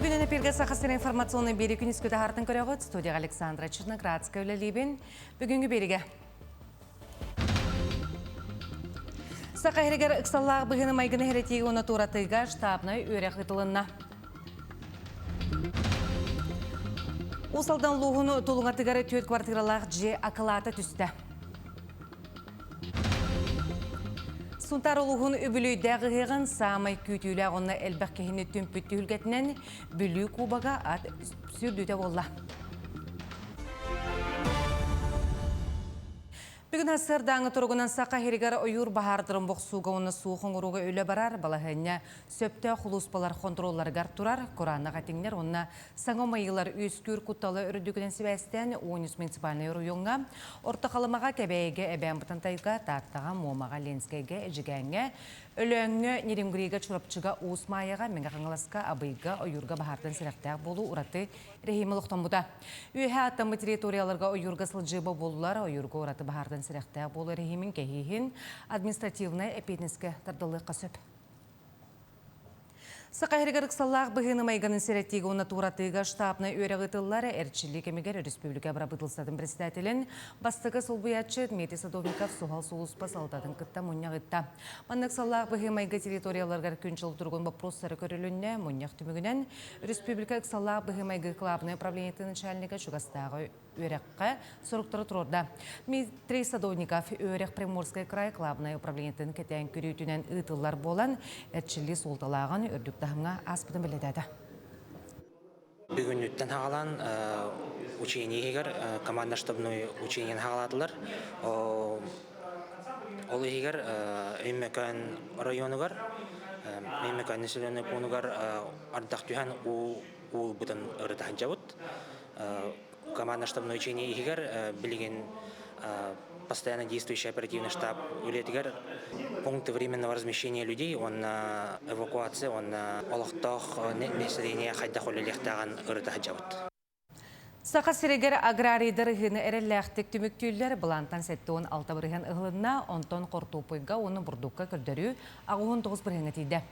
Үтүө күнүн эпиргэ Саха сирин информационный биэри күнүскү таһаартын көрөҕүт. Студияға Александра Черноградская үлэлиибин. Бүгүҥҥү биэригэ Саха иһигэр ыксаллаах быһыыны майгыны хэрэтиигэ уонна туоратыыга штабнай үөрэх ыытылынна. Уус Алдан улууһун Тулуҥатыгар түөрт квартиралаах дьиэ акылаата түстэ. Сунтаар улууһун үбүлүйдээх ыһыаҕын саамай күүтүүлээх уонна элбэх киһини түмпүт түһүлгэтинэн Бүлүү кубога ат сүүрдүүтэ буолла. Бүгүн сарсыардааҥы туругунан Саха сиригэр ойуур баһаардарын бохсууга уонна суох оҥорууга үлэ барар, балаһыанньа сөптөөх улууспалар хонтуруолларыгар турар, кураанах этиҥнэр уонна саҥа умайыылар үөскүүр кутталы үрдүгүнэн сибээстээн Уонус муниципальнай оройуоҥҥа, Орто Халымаҕа, Кэбээйигэ, Эбээн Бытантайга, Тааттаҕа, Муомаҕа, Ленскэйгэ, Эдьигээҥҥэ, Өлөөҥҥө, Нерингрига, Чурапчыга, Уус Маайаҕа, Мэҥэ Хаҥаласка, Абыйга, ойуурга баһаартан сэрэхтээх буолуу ураты режим олохтоммута. Үөһээ аттаммыт территорияларга ойуурга сылдьыы бобуллар, ойуурга ураты баһаартан сэрэхтээх буолуу режимин кэһииһин административнай эппиэтинэскэ тардыллыахха сөп. Саха сиригэр ыксаллаах быһыыны-майгыны сэрэтиигэ уонна туоратыыга штабнай үөрэх ыытыллар. Эрчиллии кэмигэр өрөспүүбүлүкэ бырабыыталыстыбатын председателин бастакы солбуйааччы Дмитрий Садовников суһал сулууспа салалтатын кытта мунньах ыытта. Маннык ыксаллаах быһыы-майгы территорияларыгар күн-дьыл туругун боппуруостара көрүлүннэ. Мунньах түмүгүнэн республика ыксаллаах быһыы-майгы кылаабынай управлениетын начальнига чугастааҕы үөрэххэ соруктары туруорда. Дмитрий Садовников үөрэх Приморскай край кылаабынай управлениетын кэтээн көрүүтүнэн ыытыллар буолан, эрчиллии суолталааҕын үрдүк таһымҥа ааспытын бэлиэтээтэ. Бүгүннүттэн хаҕалаан учение иһигэр команда штабной учениены хаҕалаатылар. Ол иһигэр Өймөкөөн оройуонугар, Өймөкөөн населенный пуунугар ардах түһэн уу ылбытын ырыта сылдьабыт. Командно штабной учение иһигэр билигин постоянно действующий оперативный штаб үлэтигэр пункты временного размещения людей уонна эвакуация уонна олохтоох население хайдах үлэлиэхтээҕин ырыта сылдьабыт. Саха сиригэр аграрийдар ыһыыны эрэллээхтик түмүктүүллэр. Былаантан 76 бырыһыан ыһылынна, онтон хортуоппуйга уонна бурдукка көрдөрүү 89 бырыһыаҥҥа тиийдэ.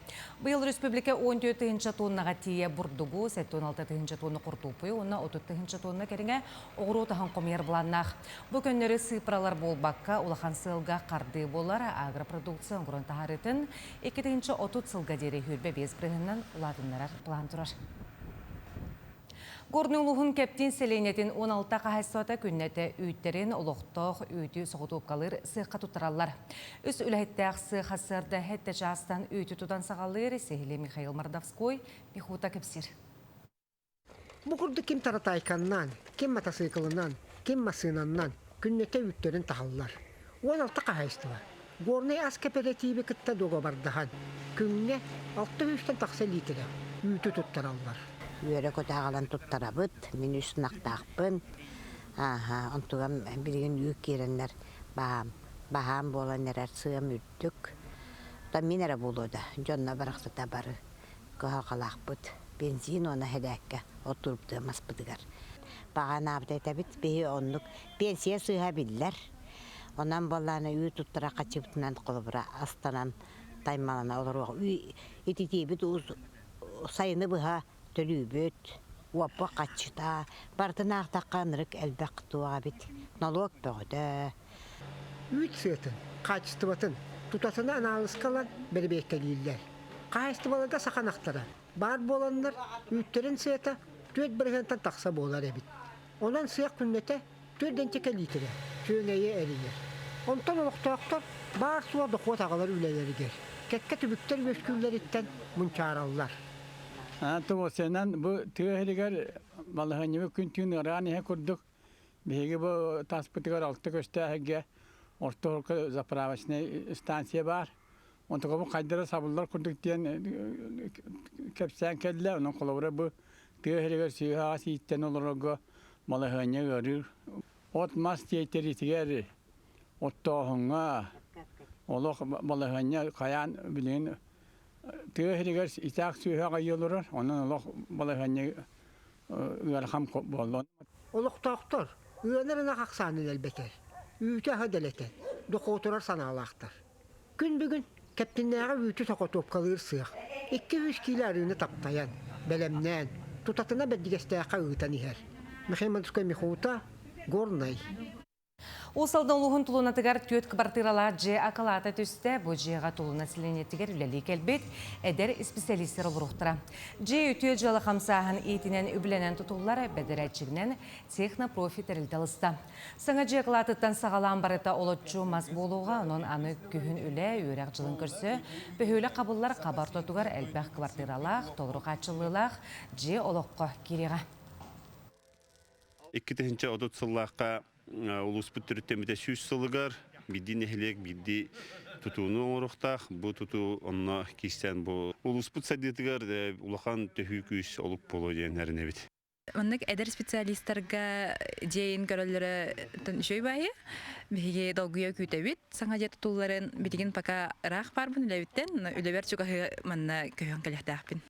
Быйыл республика 14 тыһыынча тоннаҕа тиийэ бурдугу, 76 тыһыынча тонна хортуоппуйу уонна 30 тыһыынча тонна кэриҥэ оҕуруот аһын хомуйар былааннаах. Бу көннөрү сыыппаралар буолбакка, улахан сыалга хардыы буолар агропродукция оҥорон таһаарыытын 2030 сылга диэри 25 бырыһыанынан улаатыннарар план турар. Горнай улууһун Кэптин сэлиэнньэтин 16 хаһаайыстыбата күннэтэ үүттэрин олохтоох үүтү соҕотуопкалыыр сыахха туттараллар. Үс үлэһиттээх сыах сарсыарда сэттэ чаастан үүтү тутан саҕалыыр сиһилии Михаил Мордовской Михута кэпсиир. Бу курдук ким таратаайканнан, ким матасыыкылынан, ким массыынаннан күннэтэ үүттэрин таһаллар. 16 хаһаайыстыба Горнай ас кэпэрэтииби кытта дуогабардаһан, күҥҥэ 600-тэн тахса лиитирэ үүтү туттараллар. Үөрэ-көтө аҕалан туттарабыт. Мин үс ынахтаахпын. Ааһа, онтугам билигин үүт киирэннэр баһаам, баһаам буолан эрэр сыам үрдүк. Оттон мин эрэ буолуо да, дьонно барахсата бары кыһалҕалаахпыт. Бензин уонна сэлээккэ оттуурбутугар маспытыгар. Баҕанаабыт этэбит, биһи оннук пенсия сыыһа биллэр. Онон буоллаҕына үүт туттара хаччыбытынан холобура астанан таймалана олоруох. Ититиибит сайыны быһа төлүүбүт, уоппа хаччыта, барытын аахтахха ынырык элбэх туох эбит, нолуок бөҕөтө. Үүт сыатын, хаачыстыбатын тутатына анаалыска ылан бэрэбиэркэлииллэр. Хаһаайыстыбаларга саха ынахтара баар буоланнар үүттэрин сыата 4 бырыһыантан тахса буолар эбит. Онон сыах күннэтэ 4 лиитирэ күөҥэйи эрийэр. Онтон олохтоохтор баар-суох дохуот аҕалар үлэлэригэр кэккэ түбүктэр үөскүүллэриттэн мунчаараллар. Тугусенан бу тыа иһигэр балаһыанньабыт күн-түүн ыараан иһэ курдук биһиги бу таспытыгар алта көстөөһүгэ орто заправочнай станция баар. Онтукабын хайдара сабыллар курдук диэн кэпсээн кэллэ. Онон холобура бу тыа иһигэр сүөһү аҕас ииттэн олорорго балаһыанньа ыарыыр. От-мас тиэйтэритигэр оттооһуҥҥа олох балаһыанньа хайаан билигин тыа иһигэр итаах сүөһү аҕай олорор. Онон олох балаһыанньа ыарахан буолла. Олохтоохтор ыанар ынах ахсаанын элбэтэр, үүтү-аһы дэлэтэр, дохуотурар санаалаахтар. Күн бүгүн Кэптиннээҕи үүтү сокотуопкалыыр сыах 200 киилэ арыыны таптайан, бэлэмнээн, тутатына Бэрдьигэстээххэ ыытан иһэр. Михаил Мандускай Михута, Горнай. Уус Алдан улууһун Тулунатыгар түөрт кыбартыыралаах дьиэ акылаата түстэ. Бу дьиэҕэ Тулуна сэлиэнньэтигэр үлэлии кэлбит эдэр исписэлиистэр олоруохтара. Дьиэ үтүө дьыала хамсааһын иитинэн үбүлэнэн тутуллар бэдэрээтчигинэн Технопрофи тэрилтэ ылыста. Саҥа дьиэ акылаатыттан саҕалаан барыта олоччу мас буолуоҕа, онон аны күһүн үлэ, үөрэх дьылын көрсө бөһүөлэк хабыллар хаба ортотугар элбэх квартиралаах, толору хааччыллыылаах дьиэ олоххо киириэҕэ. 2030 сыллаахха улууспут төрүттэммитэ 100 сылыгар биирдии нэһилиэк биирдии тутууну оҥоруохтаах. Бу тутуу онно киирсэн бу улууспут сайдыытыгар улахан төһүү күүс олук буолуо диэн эрэнэбит. Маннык эдэр специалистарга дьиэйин көрөллөрө үчүгэй баайы. Биһиги долгуйа күүтэбит. Саҥа дьиэ тутулларын билигин пока ыраах баарбын үлэбиттэн, үлэбэр чугаһы манна көһөн кэлиэхтээхпин.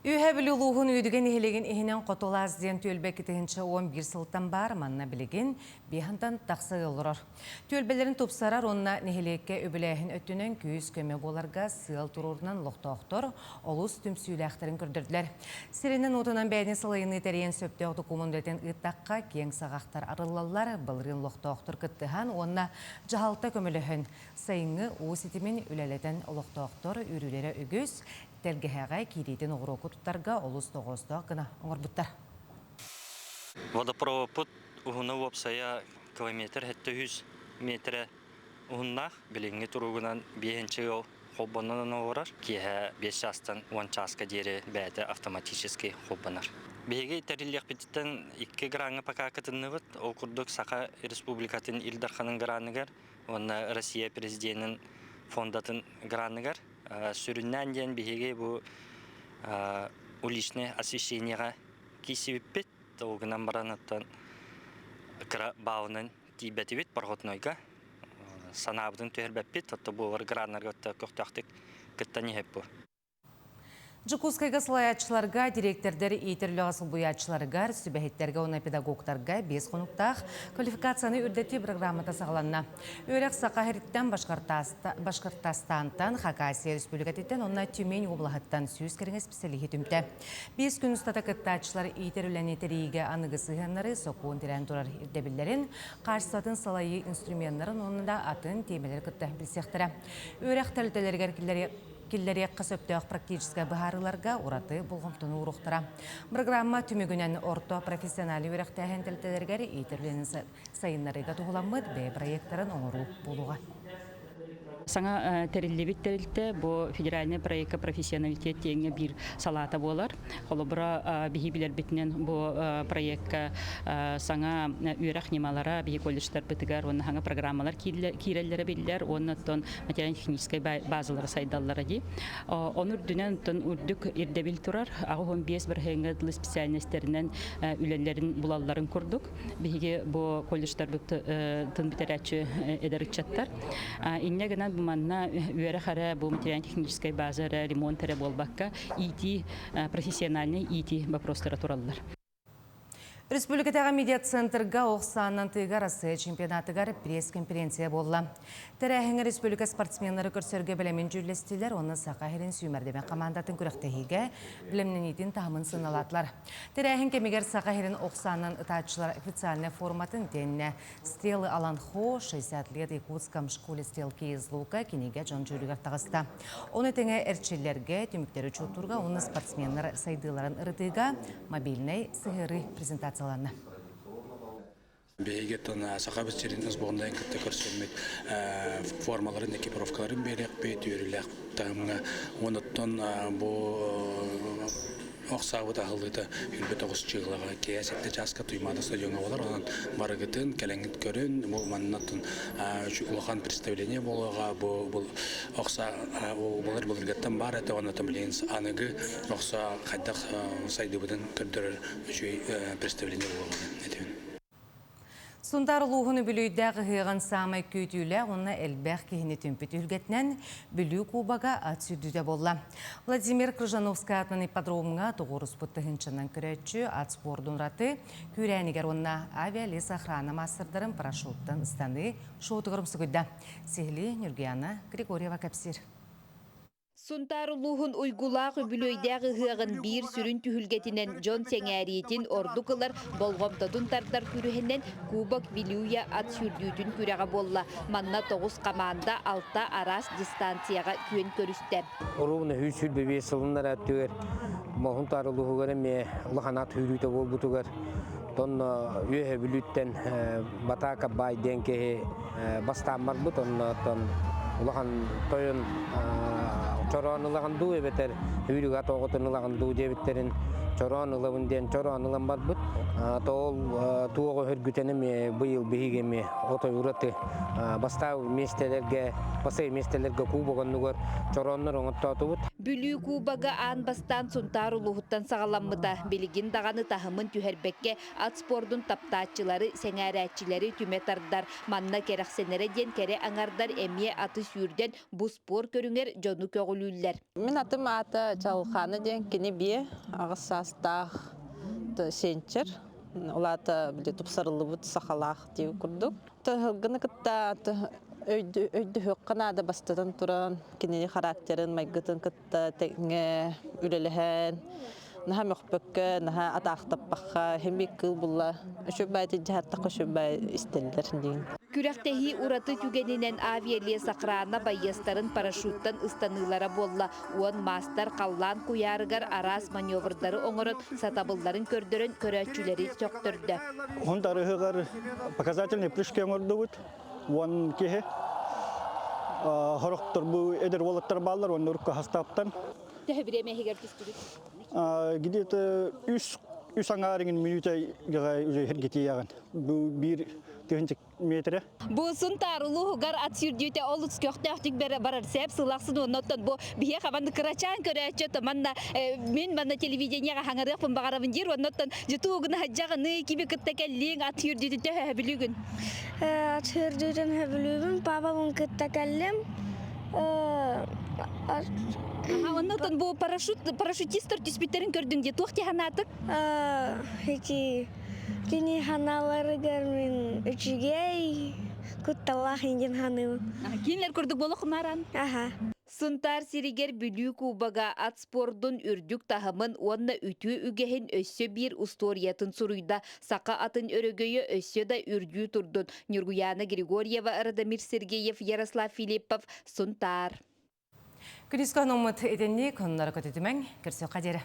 Үөһээ Бүлүү улууһун Үөдүгэн нэһилиэгин иһинэн Хотулаас диэн түөлбэ 2011 сылтан баар, манна билигин биэһантан тахса ыал олорор. Түөлбэлэрин тупсарар уонна нэһилиэккэ үбүлээһин өттүнэн күүс-көмө буоларга сыал туруорунан олохтоохтор олус түмсүүлээхтэрин көрдөрдүлэр. Сиринэн-уотунан бэйэни салайыныы тэрийэн сөптөөх докумуон үлэтин ыыттахха киэҥ саҕахтар арыллаллар, былырыын олохтоохтор кыттыһан уонна дьаһалта көмөлөһөн Сайыҥҥы уу ситимин үлэлэтэн олохтоохтор үөрүүлэрэ үгүс, тэлгэһэҕэ киириитин оҕуруоку туттарга олус тоҕоостоох гына оҥорбуттар. Водопроводпут уһуна уопсайа километр 700 метрэ уһуннаах. Билиҥҥи туругунан биэһинчи ыал холбонон олорор. Киэһэ 5 чаастан 10 чааска диэри бэйэтэ автоматически холбонор. Биһиги тэриллиэхпититтэн икки граҥҥа пока кытынныбыт. Ол курдук Саха Республикатын Ил Дарханын граныгар уонна Россия президенин фондатын граныгар сүрүннээн диэн биһиги бу уличное освещениеҕа киирсибиппит. Ол гынан баран оттон кыра баалынан тиийбэтибит проходнойга. Санаабытын түһэрбэппит, отто буолар граннарга көхтөөхтүк кыттан иһэп бу. Дьокуускайга салайааччыларга, дириэктэрдэр иитэр үлэҕэ солбуйааччыларыгар, сүбэһиттэргэ уонна педагогтарга биэс хонуктаах квалификацияны үрдэтии программата саҕаланна. Үөрэх Саха сириттэн, Башкортостантан, Хакасия Республикатыттан уонна Тюмень облаһыттан 100 кэриҥэ специалиһи түмтэ. Биэс күн устата кыттааччылар иитэр үлэни тэрийиигэ аныгы сыһыаннары, сокуон тирээн турар ирдэбиллэрин, хаачыстыбатын салайыы инструменнарын уонна да атын тиэмэлэри кытта билсиэхтэрэ. Үөрэх тэрилтэлэригэр киллэриэххэ сөптөөх практическай быһаарыыларга ураты болҕомтону ууруохтара. Программа түмүгүнэн орто профессиональнай үөрэхтээһин тэрилтэлэригэр иитэр үлэни сайыннарыыга туһуламмыт бэйэ проектарын оҥоруу буолуоҕа. Саҥа тэриллибит тэрилтэ бу федеральный проекка профессионалитет диэҥҥэ биир салаата буолар. Холобура, биһи билэрбитинэн бу проекка саҥа үөрэх ньымалара биһи колледжтарбытыгар уонна саҥа программалар киирэллэрэ биллэр уонна оттон материально-техническай базалара сайдаллара дии. Ону үрдүнэн оттон үрдүк ирдэбил турар. 85 бырыһыаҥҥа дылы специальностарынан үлэлэрин булалларын курдук. Биһиги бу колледжтарбыт тын бүтэрээччи эдэр ыччаттар. Инньэ гынан бу манна үөрэх эрэ, бу материально-техническай база эрэ, ремонт эрэ буолбакка, ИТ, профессиональный ИТ вопростара тураллар. Республикатааҕы медиацентрга ох саанан тыыга Россия чемпионатыгар пресс-конференция буолла. Тэрээһиҥҥэ республика спортсменнары көрсөргө бэлэмин дьүүллэстилэр уонна Саха сирин сүүмэрдэмэ хамаандатын күрэхтэһиигэ бэлэмнэниитин таһымын сыаналаатылар. Тэрээһин кэмигэр Саха сирин ох саанан ытааччылар официальнай форматын итиэннэ «Стрелы Аланхо. 60 лет якутском школе стрелки из лука» кинигэ дьон дьүүлүгэр таҕыста. Ону тэҥэ эрчиллэргэ, түмүктэри учуоттуурга уонна спортсменнар сайдыыларын ырытыыга мобильнай сыһыарыы презентацияланна. Биһиги Сахабыт сирин сборнайын кытта көрсөммүт формаларын, экипировкаларын биэриэхпит, үөрүүлээх таһымҥа. Онуттан бу Ох саабыт аһыллыыта 29 чыылаҕа киэһэ сэттэ чааска Туймаада стадиоҥҥа буолар. Онон барыгытын кэлэҥҥит көрүн. Бу манна улахан представление буолуоҕа. Бу ох саа былыр былыргыттан баар этэ. Онон билигин аныгы ох саа хайдах сайдыбытын көрдөрөр үчүгэй представление буолуоҕа этибин. Сунтаар улууһун үбүлүөйдээх ыһыаҕын саамай күүтүүлээх уонна элбэх киһини түмпүт түһүлгэтинэн Бүлүү Кубога ат сүүрдүүтэ буолла. Владимир Крыжановскай аатынан ипподромҥа тоҕуоруспут тыһыынчанан көрөөччү ат спордун ураты күүрээнигэр уонна авиалесохрана маастардарын парашюттан ыстаныы шоутугар умсугуйда. Сиһилии Нюргуяна Григорьева кэпсиир. Сунтаар улууһун уйгулаах үбүлүөйдээх ыһыаҕын биир сүрүн түһүлгэтинэн дьон сэҥээриитин ордук ылар, болҕомтотун тардар күрэһинэн Кубок Вилюя ат сүүрдүүтүн күрэҕэ буолла. Манна тоҕус хамаанда алта араас дистанцияҕа күөн көрүстэ. Уруубуна 125 сылыннар өттүгэр Мохунтаар улууһугар эмиэ улахан ат сүүрүүтэ буолбутугар тонно үөһэ Бүлүүттэн Батаакап баай диэн киһи бастаан барбыт, онно оттон улахан тойон чороон ылаҕын дуу эбэтэр үүрүк ат оҕотун ылаҕын дуу диэбиттэрин чороон ылабын диэн чороон ылан барбыт. Тоол туоҕу өһүргүтэн эмиэ быйыл биһиги эмиэ отой ураты бастаабы миэстэлэргэ басай миэстэлэргэ кубок оннугар чорооннор оҥоттоотубут. Бүлүү кубога аан бастаан Сунтаар улууһуттан саҕаламмыта. Билигин даҕаны таһымын түһэрбэккэ ат спордун таптааччылары, сэҥээрээччилэри түмэ тардар. Манна кэрэхсэнэрэ диэн кэрэ аҥардар эмиэ аты сүүрдэн бу спорт көрүҥэр дьону көҕүлүүллэр. Мин атым аата Чалхаана диэн кини биэ аҕыс саастаах сенчер. Ол аата били тупсарыллыбыт сахалаах дии курдук. Тыһылгыны кытта өйдөһүөххэ наада бастатан туран кинини характерын, майгытын кытта тэҥҥэ үлэлэһэн наһаа мөхпөккө, наһаа атаахтаппахха, химик кыыл булла. Үчүгэй дьаһаттахха үчүгэй истэллэр диин. Күрэхтэһии ураты түгэнинэн авиалесохрана байыастарын парашюттан ыстаныылара буолла. Уон маастар халлаан куйаарыгар араас маневрдары оҥорон, сатабылларын көрдөрөн көрөөччүлэри сөхтөрдө. Уһун тарыһыгар показательный прыжки оҥордубут. Уон киһи. Хорохтор бу эдэр уолаттар бааллар, уонна урукку хастааптан. Төһө бириэмэ иһигэр түстүгүт? Где-то үс үс аҥаарыгын мүнүүтэ уже Бу биир тыһынчык метрэ. Бу Сунтаар улууһугар ат сүүрдүүтэ олус көхтөөхтүк барар сээп сылахсын оннуттан бу биһиэ хабан кырачаан көрөөччү манна мин манна телевидениеҕа хаҥарыахпын баҕарабын диир оннуттан дьутуугун хаджаҕыны кими кытта кэллиҥ ат сүүрдүүтүн төһө сөбүлүүгүн? Ат сүүрдүүтүн сөбүлүүбүн папабын кытта кэллим. Оннуттан бу парашют парашютистар түспүттэрин көрдүҥ дии туох дии санаатык? Ити Кини ханааларыгар мин үчүгэй, кутталлаах индин ханыыбын. Кинилэр курдук буолуоххунааран? Аха. Сунтаар сиригэр Бүлүү кубога ат спордун үрдүк таһымын уонна үтүө үгэһин өссө биир устуоруйатын суруйда. Саха атын өрөгөйө өссө да үрдүү турдун. Ньургуйаана Григорьева, Радомир Сергеев, Ярослав Филиппов, Сунтаар. Күнүскү анаммыт итинник, оннора көтүтүмэҥ, көрсүөххэ диэри.